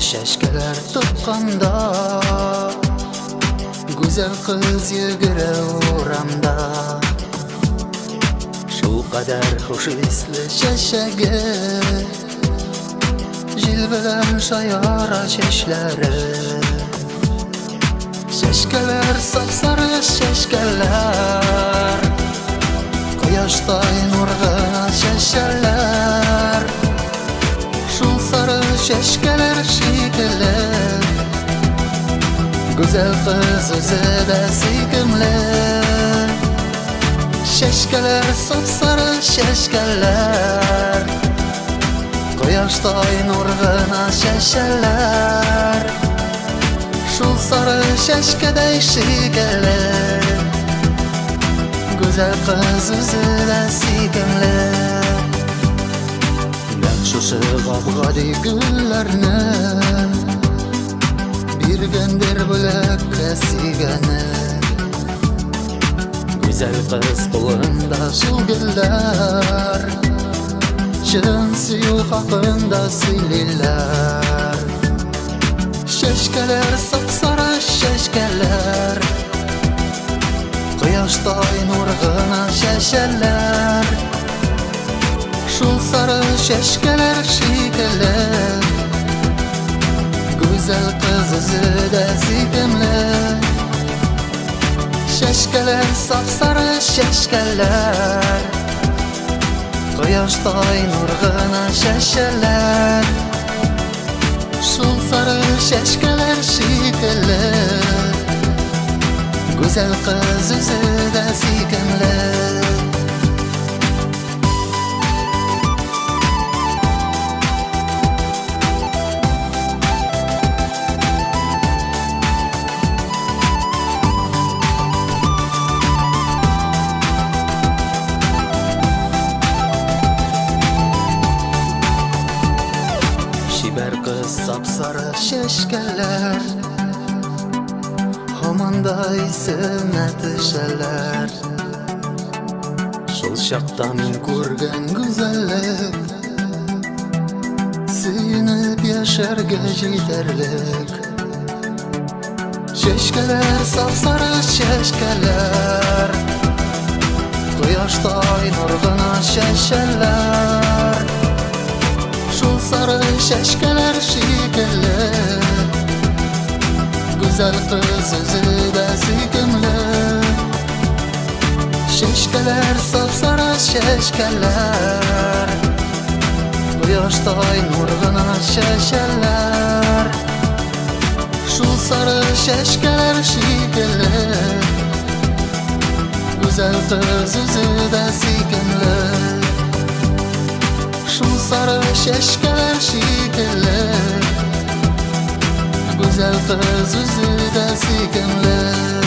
Чәчкәләр тотканда, Гүзәл кыз йөгерә урамда. Шул кадәр хуш исле чәчәге, Җил белән шаяра чәчләре. Чәчкәләр сап-сары чәчкәләр, Кояштай нур гына чәчәләр. Шул сары чәчкәләр шикелле, Гүзәл кыз үзе дә сөйкемле. Чәчкәләр сап-сары чәчкәләр, Кояштай нур гына чәчәләр. Шул сары чәчкәдәй шикелле, Гүзәл кыз үзе дә сөйкемле. Нәкъ шушы гап-гади гөлләрне Биргәндер бүләккә сөйгәне. Гүзәл кыз кулында шул гөлләр, Чын сөю хакында сөйлиләр. Чәчкәләр сап-сары чәчкәләр, Кояштай нур гына чәчәләр. Шул сары чәчкәләр шикелле, Гүзәл кыз үзе дә сөйкемле. Чәчкәләр сап-сары чәчкәләр, Кояштай нур гына чәчәләр. Шул сары чәчкәләр шикелле, Гүзәл кыз үзе дә сөйкемле. Чибәр кыз сап-сары чәчкәләр, Һаман да исемә төшәләр. Шул чакта мин күргән гүзәллек, Сөенеп яшәргә җитәрлек. Чәчкәләр сап-сары чәчкәләр, Кояштай нур гына чәчәләр. Шул сары чәчкәләр шикелле, Гүзәл кыз үзе дә сөйкемле. Чәчкәләр сап-сары чәчкәләр, Кояштай нур гына чәчәләр. Шул сары чәчкәләр шикелле, Гүзәл кыз үзе дә сөйкемле. Шул сары чәчкәләр шикелле, Гүзәл кыз үзе дә сөйкемле.